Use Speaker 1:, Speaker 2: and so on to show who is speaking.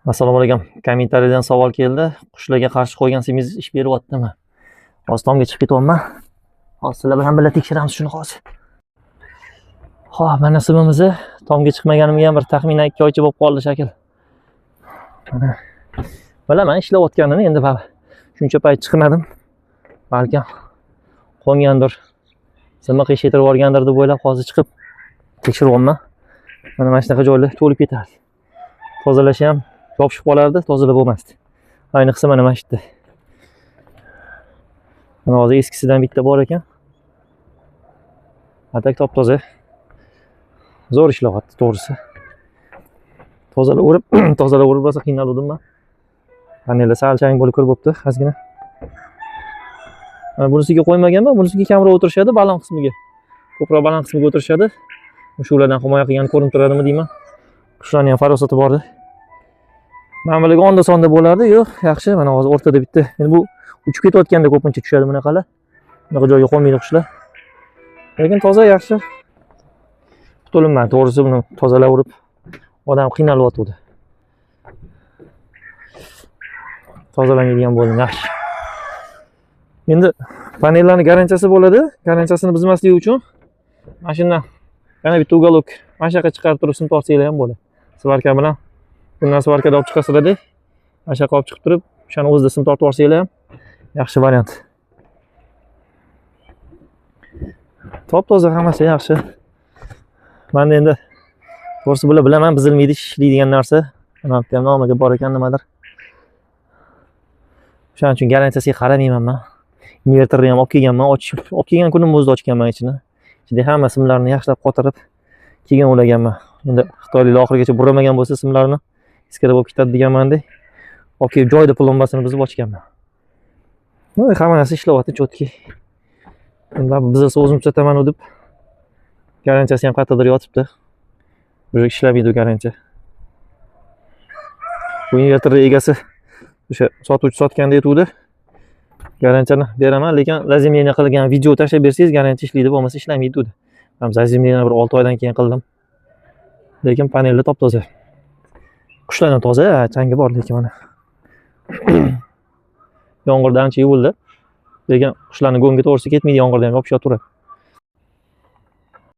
Speaker 1: Assalomu alaykum. Kommentariyadan savol keldi. Qushlarga qarshi qo'ygan simingiz ish beryaptimi? Hozir tomga chiqib ketyapman. Hozir sizlar bilan birga tekshiramiz shuni hozir. Xo'p, mana simimizni tomga chiqmaganimga ham bir taxminan 2 oycha bo'lib qoldi shakl. Mana bilaman ishlayotganini, endi shuncha payt chiqmadim. Balkim qo'ngandir, simi qiyshaytirib yuborgandir deb o'ylab hozir chiqib tekshiryapman. Mana shunaqa joylar to'lib ketardi. Tozalashi ham yopishib qolardi, tozalab bo'lmasdi. Ayniqsa mana shu yerda. Mana hozir eskisidan bitta bor ekan. Atak top-toza. Zo'r ishlayapti, to'g'risi. Tozalab urib, tozalab urib rosa qiynaldim men. Panelda sal chang bo'lib kirib bo'pti, ozgina. Mana bunisiga qo'ymaganman, bunisiga kamroq o'tirishadi, baland qismiga. Ko'proq baland qismiga o'tirishadi. Shulardan himoya qilgan ko'rinib turadimi deyman. Qushlarning ham farosati bordi. Mana bularga onda-sonda bo'lardi, yo'q, yaxshi. Mana hozir o'rtada bitta. Endi bu uchib ketayotganda ko'pincha tushadi bunaqalar. Bunaqa joyga qo'nmaydi qushlar. Lekin toza, yaxshi. Qutulinman, to'g'risi buni tozalab urib odam qiynalyotgandi. Tozalanadigan bo'ldim, yaxshi. Endi panellarning garantiyasi bo'ladi. Garantiyasini buzmaslik uchun mana shundan yana bitta uголок mana shu yoqqa chiqarib turib sim tortsanglar ham bo'ladi. Svarka bilan bundan svarkada olib chiqasizlar-da. Mana shu yoqqa olib chiqib turib, o'shani o'zida sim tortib yuborsanglar ham yaxshi variant. Top-toza, hammasi yaxshi. Menda endi to'g'risi bular bilaman, buzilmaydi, ishlaydigan narsa. Mana bu yerda ham nomiga bor ekan nimadir. O'shaning uchun garantiyasiga qaramayman men. Invertorni ham olib kelganman, ochib olib kelgan kunim o'zida ochganman ichini. Ichida hamma simlarni yaxshilab qotirib keyin ulaganman. Endi xitoyliklar oxirigacha buramagan bo'lsa simlarni iskara bo'lib ketadi deganman-da. Olib kelib joyida plombasini buzib ochganman. Hamma narsa ishlayapti, cho'tki. Endi buzilsa o'zim tuzataman deb garantiyasi ham qayerdadir yotibdi. Уже ishlamaydi u garantiya. Bu invertorning egasi o'sha sotuvchi sotganda aytuvdi. Garantiyani beraman, lekin zazemleniya qilgan video tashlab bersangiz garantiya ishlaydi, bo'lmasa ishlamaydi dedi. Men zazemleniyani bir 6 oydan keyin qildim. Lekin panellar top-toza. Qushlardan toza, changi bor lekin mana. Yomg'irda ancha yuvildi. Lekin qushlarning go'ngi to'g'risi ketmaydi, yomg'irda ham yopishib turadi.